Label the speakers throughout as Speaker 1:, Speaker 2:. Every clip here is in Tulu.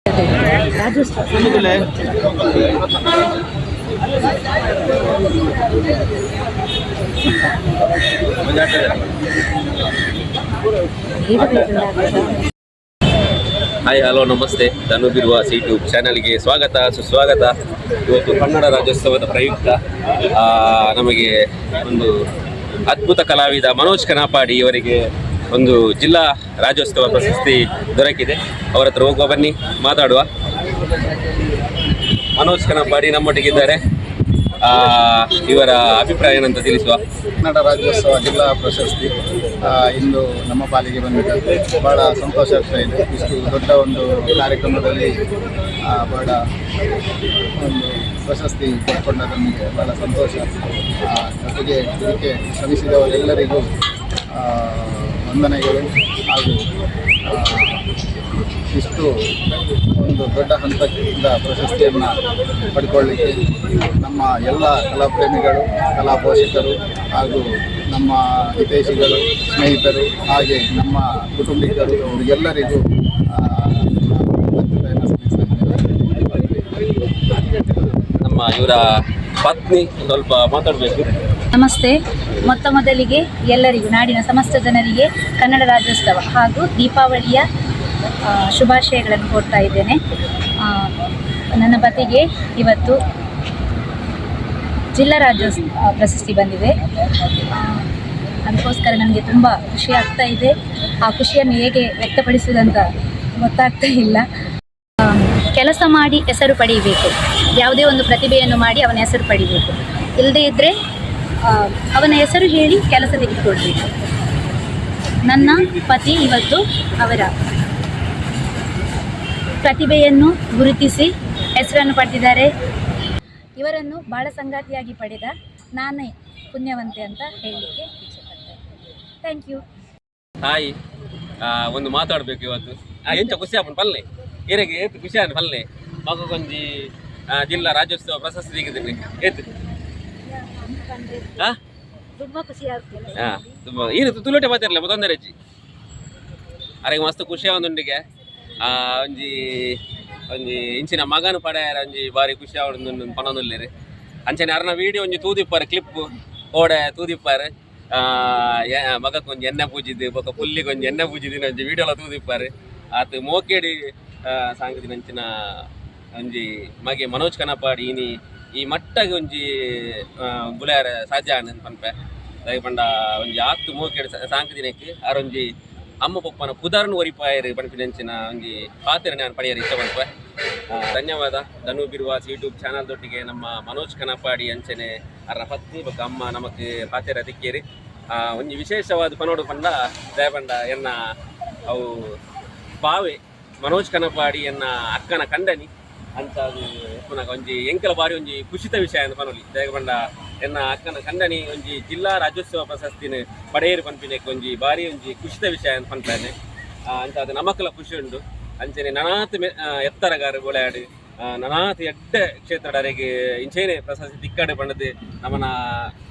Speaker 1: ರಾಜ್ಯೋತ್ಸವ.
Speaker 2: ಹಾಯ್, ಹಲೋ, ನಮಸ್ತೆ. ಧನು ಬಿರ್ವಾಸ್ ಯೂಟ್ಯೂಬ್ ಚಾನಲ್ಗೆ ಸ್ವಾಗತ, ಸುಸ್ವಾಗತ. ಇವತ್ತು ಕನ್ನಡ ರಾಜ್ಯೋತ್ಸವದ ಪ್ರಯುಕ್ತ ನಮಗೆ ಒಂದು ಅದ್ಭುತ ಕಲಾವಿದ ಮನೋಜ್ ಕನಾಪಾಡಿ ಇವರಿಗೆ ಒಂದು ಜಿಲ್ಲಾ ರಾಜ್ಯೋತ್ಸವ ಪ್ರಶಸ್ತಿ ದೊರಕಿದೆ. ಅವರ ಹತ್ರ ಹೋಗುವ ಬನ್ನಿ, ಮಾತಾಡುವ. ಮನೋಜ್ ಕನಾಪಾಡಿ ನಮ್ಮೊಟ್ಟಿಗಿದ್ದಾರೆ. ಇವರ ಅಭಿಪ್ರಾಯ ಏನಂತ ತಿಳಿಸುವ.
Speaker 3: ಕನ್ನಡ ರಾಜ್ಯೋತ್ಸವ ಜಿಲ್ಲಾ ಪ್ರಶಸ್ತಿ ಇಂದು ನಮ್ಮ ಪಾಲಿಗೆ ಬಂದಿದೆ. ಬಹಳ ಸಂತೋಷ ಆಗ್ತಾ ಇದೆ. ಇಷ್ಟು ದೊಡ್ಡ ಒಂದು ಕಾರ್ಯಕ್ರಮದಲ್ಲಿ ಬಹಳ ಒಂದು ಪ್ರಶಸ್ತಿ ಪಡ್ಕೊಂಡ ನಮಗೆ ಬಹಳ ಸಂತೋಷ. ಜೊತೆಗೆ ಇದಕ್ಕೆ ಶ್ರಮಿಸಿದವರೆಲ್ಲರಿಗೂ ವಂದನೆಗಳು ಹಾಗೂ ಇಷ್ಟು ಒಂದು ದೊಡ್ಡ ಹಂತದಿಂದ ಪ್ರಶಸ್ತಿಯನ್ನು ಪಡ್ಕೊಳ್ಳಿಕ್ಕೆ ನಮ್ಮ ಎಲ್ಲ ಕಲಾಪ್ರೇಮಿಗಳು, ಕಲಾ ಪೋಷಕರು ಹಾಗೂ ನಮ್ಮ ಹಿತೈಷಿಗಳು, ಸ್ನೇಹಿತರು, ಹಾಗೆ ನಮ್ಮ ಕುಟುಂಬಿಕರು, ಅವರಿಗೆಲ್ಲರಿಗೂ ಕೃತಜ್ಞತೆಯನ್ನು ಸಲ್ಲಿಸ್ತಾ ಇದ್ದೇನೆ.
Speaker 2: ನಮ್ಮ ಇವರ ಪತ್ನಿ ಸ್ವಲ್ಪ ಮಾತಾಡಬೇಕು.
Speaker 1: ನಮಸ್ತೆ. ಮೊತ್ತ ಮೊದಲಿಗೆ ಎಲ್ಲರಿಗೂ, ನಾಡಿನ ಸಮಸ್ತ ಜನರಿಗೆ ಕನ್ನಡ ರಾಜ್ಯೋತ್ಸವ ಹಾಗೂ ದೀಪಾವಳಿಯ ಶುಭಾಶಯಗಳನ್ನು ಕೋರ್ತಾ ಇದ್ದೇನೆ. ನನ್ನ ಪತಿಗೆ ಇವತ್ತು ಜಿಲ್ಲಾ ರಾಜ್ಯೋತ್ಸವ ಪ್ರಶಸ್ತಿ ಬಂದಿದೆ. ಅದಕ್ಕೋಸ್ಕರ ನನಗೆ ತುಂಬ ಖುಷಿ ಆಗ್ತಾ ಇದೆ. ಆ ಖುಷಿಯನ್ನು ಹೇಗೆ ವ್ಯಕ್ತಪಡಿಸುವುದಂತ ಗೊತ್ತಾಗ್ತಾ ಇಲ್ಲ. ಕೆಲಸ ಮಾಡಿ ಹೆಸರು ಪಡೆಯಬೇಕು. ಯಾವುದೇ ಒಂದು ಪ್ರತಿಭೆಯನ್ನು ಮಾಡಿ ಅವನ ಹೆಸರು ಪಡಿಬೇಕು. ಇಲ್ಲದೇ ಇದ್ದರೆ ಅವನ ಹೆಸರು ಹೇಳಿ ಕೆಲಸ ತೆಗೆದುಕೊಳ್ಬೇಕು. ನನ್ನ ಪತಿ ಇವತ್ತು ಅವರ ಪ್ರತಿಭೆಯನ್ನು ಗುರುತಿಸಿ ಹೆಸರನ್ನು ಪಡೆದಿದ್ದಾರೆ. ಇವರನ್ನು ಬಾಳ ಸಂಗಾತಿಯಾಗಿ ಪಡೆದ ನಾನೇ ಪುಣ್ಯವಂತೆ ಅಂತ ಹೇಳಲಿಕ್ಕೆ ಇಚ್ಛೆಪಡ್ತೇನೆ. Thank you.
Speaker 2: ತಾಯಿ ಒಂದು ಮಾತಾಡಬೇಕು ಇವತ್ತು. ಎಂಚ ಖುಷಿ ಆಪುಂಡು ಪಲ್ಲೆ? ಏರೆಗೆ ಏತ್ ಖುಷಿ ಆಂಡ್ ಪಲ್ಲೆ? ಮಗಗೊಂಜಿ ಜಿಲ್ಲಾ ರಾಜ್ಯೋತ್ಸವ ಪ್ರಶಸ್ತಿ ಸಿಕ್ಕಿದ್ದೀನಿ, ಏತ್? ಹಾ.
Speaker 1: ತುಂಬ ಖುಷಿ ಆಗ್ತದೆ.
Speaker 2: ಹಾ, ತುಂಬ. ಏನು ತುಳುಟೆ ಮಾತಾಡಲ್ಲ, ತೊಂದರೆ ಅಜ್ಜಿ. ಅರೆಗೆ ಮಸ್ತ್ ಖುಷಿ ಆವೊಂದುಂಡಿಗೆ. ಒಂಜಿ ಒಂಜಿ ಇಂಚಿನ ಮಗನ ಪಡೆಯರ ಒಂಜಿ ಬಾರಿ ಖುಷಿ ಆವೊಂದು ಪನೊಂದುಲ್ಲೆರ್. ಅಂಚನೆ ಅರ್ನ ವೀಡಿಯೋ ಒಂಜಿ ತೂದಿಪ್ಪಾರೆ, ಕ್ಲಿಪ್ ಓಡೆ ತೂದಿಪ್ಪಾರೆ. ಮಗಕ್ಕೆ ಒಂಜಿ ಎಣ್ಣೆ ಪೂಜಿದ್ದು, ಬೊಕ ಪುಲ್ಲಿಗೆ ಒಂಜಿ ಎಣ್ಣೆ ಪೂಜಿದಿನ ಒಂಜಿ ವೀಡಿಯೋಲ ತೂದಿಪ್ಪಾರೆ. ಆತ್ ಮೋಕೇಡಿ ಸಾಂಕದಿನ ಅಂಚಿನ ಒಂಜಿ ಮಗೆ ಮನೋಜ್ ಕನಪಾಡಿ ಇನಿ ಈ ಮಟ್ಟಗೆ ಒಂಜಿ ಬುಲೆಯರ ಸಾಧ್ಯ ಆಂಡ್ ಪನ್ಪೆ. ದಾಯೆ ಪಂಡ ಒಂಜಿ ಆತ್ ಮೋಕೆಡ್ ಸಾಂಕದಿನಕ್ಕೆ ಆರೊಂಜಿ ಅಮ್ಮ ಪಪ್ಪನ ಪುದರ್ನ್ ಒರಿಪಾಯೆರ್ ಪನ್ಪಿನಂಚಿನ ಒಂಜಿ ಪಾತೆರ ನಾನು ಪಡೆಯರೆ ಇಷ್ಟ ಪನ್ಪೆ. ಧನ್ಯವಾದ. ಧನು ಬಿರ್ವಾಸ್ ಯೂಟ್ಯೂಬ್ ಚಾನಲ್ ದೊಟ್ಟಿಗೆ ನಮ್ಮ ಮನೋಜ್ ಕನಪಾಡಿ ಅಂಚನೆ ಅರ್ನ ಪತ್ನಿ ಬೊಕ್ಕ ಅಮ್ಮ ನಮಕ್ ಪಾತೆರ ತಿಕ್ಕೇರಿ. ಒಂಜಿ ವಿಶೇಷವಾದ ಪನೋಡು ಪಂಡ, ದಾಯೆ ಪಂಡ ಎನ್ನ ಅವು ಬಾವೆ ಮನೋಜ್ ಕನಪಾಡಿ ಎನ್ನ ಅಕ್ಕನ ಕಂಡನಿ ಅಂತ. ಅದು ಪುನಃ ಒಂಜಿ ಎಂಕಲ ಬಾರಿ ಒಂಜಿ ಖುಷಿತ ವಿಷಯ ಅಂತ ಪನೊಲಿ. ದಾಯೆ ಪಂಡ ಎನ್ನ ಅಕ್ಕನ ಕಂಡನಿ ಒಂಜಿ ಜಿಲ್ಲಾ ರಾಜ್ಯೋತ್ಸವ ಪ್ರಶಸ್ತಿನ ಪಡೆಯರು ಪನ್ಪಿನಕ್ಕೆ ಒಂಜಿ ಬಾರಿ ಒಂಜಿ ಖುಷಿತ ವಿಷಯ ಅಂತ ಪನ್ಪೇನೆ. ಅಂತ ಅದು ನಮಕ್ಲ ಖುಷಿ ಉಂಡು. ಅಂಚನೆ ನನಾತ್ ಎತ್ತರಗಾರು ಬುಲೆಯಾಡು, ನನಾತ್ ಎಡ್ಡೆ ಕ್ಷೇತ್ರಡರೆಗೆ ಇಂಚೇನೆ ಪ್ರಶಸ್ತಿ ತಿಕ್ಕಡೆ ಪಂಡದು ನಮನ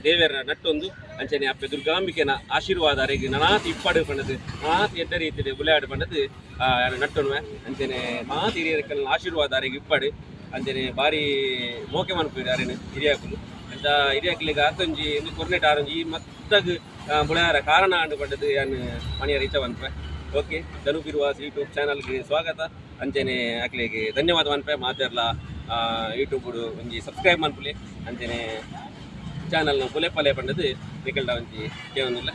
Speaker 2: ದೇವೆರ್ನ ನಟ್ಟೊಂದು, ಅಂಚನೆ ಅಪ್ಪೆ ದುರ್ಗಾಂಬಿಕೆನ ಆಶೀರ್ವಾದ ಅರೆಗೆ ನನಾತ್ ಇಪ್ಪಡು ಪಂಡದು, ನನಾತ್ ಎಡ್ಡೆ ರೀತಿಯಲ್ಲಿ ಬುಲೆಯಾಡು ಪಂಡದು ನಟ್ಟೊಣುವೆ. ಅಂಚನೆ ಮಾತ್ ಹಿರಿಯರ ಆಶೀರ್ವಾದ ಅರೆಗೆ ಇಪ್ಪಡು. ಅಂಚನೆ ಬಾರಿ ಮೋಕೆ ಮನ್ಪುರು ಅರೆನ ಹಿರಿಯಾಕುಲು. ಅಂತ ಹಿರಿಯಾಕುಲಿಗೆ ಆತೊಂಜಿ ಇಂದು ಕೊರ್ನೆಟ್ ಆರೊಂಜಿ ಈ ಮತ್ತಗ್ ಬುಳೆಯಾರ ಕಾರಣ ಆಂಡು ಪಂಡದು ಯಾನ್ ಮಣಿಯರ ಇಚ್ಛ ಪನ್ಪೆ. ಓಕೆ, ಧನು ಬಿರ್ವಾಸ್ ಯೂಟ್ಯೂಬ್ ಚಾನಲ್ಗೆ ಸ್ವಾಗತ. ಅಂಚನೆ ಅಕ್ಲೆಗೆ ಧನ್ಯವಾದ ಮನ್ಪೆ. ಮಾತೆರ್ಲ ಯೂಟ್ಯೂಬ್ ಒಂಜಿ ಸಬ್ಸ್ಕ್ರೈಬ್ ಮನ್ಪುಲೆ. ಅಂಚನೆ ಚಾನಲ್ನ ಪುಲೆ ಪಲೆ ಪಂಡದು ನಿಕಲ್ಡ ಒಂಜಿ ಕೇವೊಂದುಲ್ಲ.